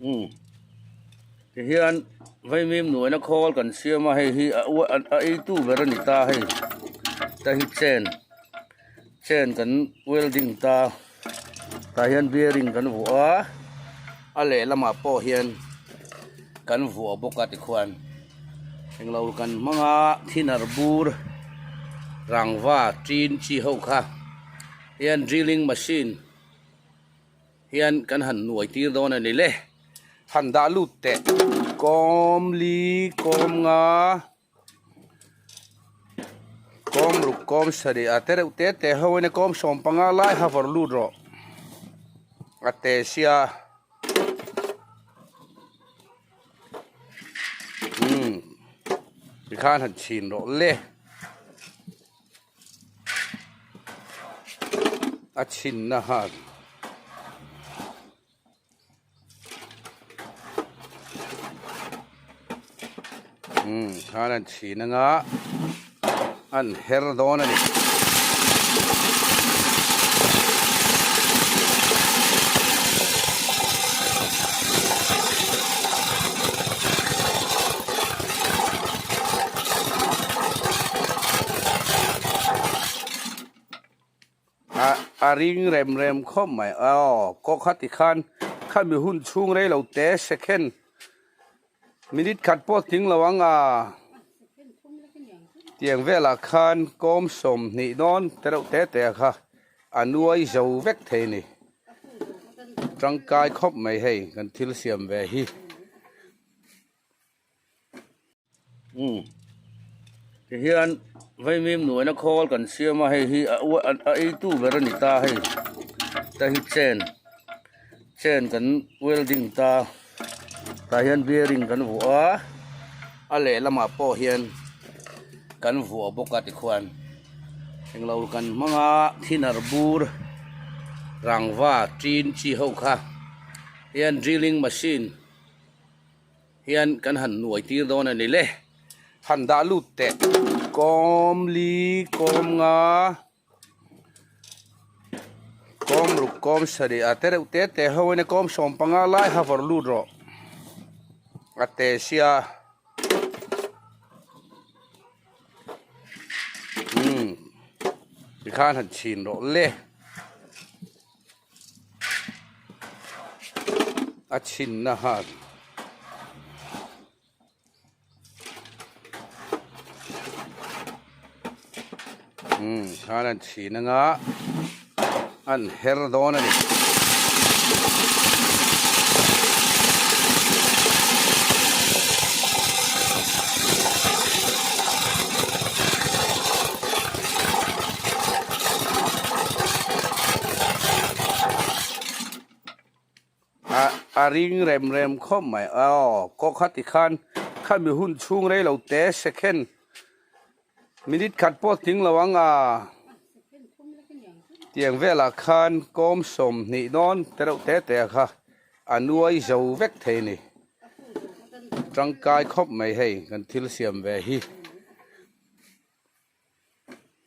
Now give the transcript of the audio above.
Umm tihian vaimim nuaina khawl kan siam a hei hi a a eitu ber a ni ta hei ta hi chain chain kan welding ta tah hian bearing kan vuah a a lehlamah pawh hian kan vuah bawk a tikhuan englo kan hmang a thinner bur rangva tin chi ho kha hian drilling machine. Hian kan han nuai tir dawn a ni le. Han dah lut teh. Kawm li kawm nga kawm ruk kawm sarih a te reuh te te ho in a kawm sawm panga lai ha vawrh lut rawh a te sia umm tikhan han chhin rawh le. A chhinna han umm khan an chhin anga an her dawn a ni. A ring rem rem khawp mai aw kawk kha tikhan khami hun chhung rei lo te second minute khat pawh tling lo ang a tiang velah khan kawm 20 dawn te reuh te te kha a nuai zo vek thei a ni tangkai khawp mai hei kan thil siam ve hi. Umm tihian vaimim nuaina khawl kan siam a hei hi a a eitu ber a ni ta hei ta hi chain chain kan welding ta tah hian bearing kan vuah a a lehlamah pawh hian kan vuah bawk a tikhuan englo kan hmang a thinner bur rangva tin chi ho kha hian drilling machine. Hian kan han nuai tir dawn a ni le. Han dah lut teh. Kawm li kawm nga kawm ruk kawm sarih a te reuh te te ho in a kawm 15 lai ha vawrh lut rawh a te sia umm tikhan han chhin rawh le. A chhinna han umm khan an chhin anga an her dawn a ni. A ring rem rem khawp mai aw kawk kha tikhan khami hun chhung rei lo te second minute khat pawh tling lo ang a tiang velah khan kawm 20 dawn te reuh te te kha a nuai zo vek thei a ni tangkai khawp mai hei kan thil siam ve hi.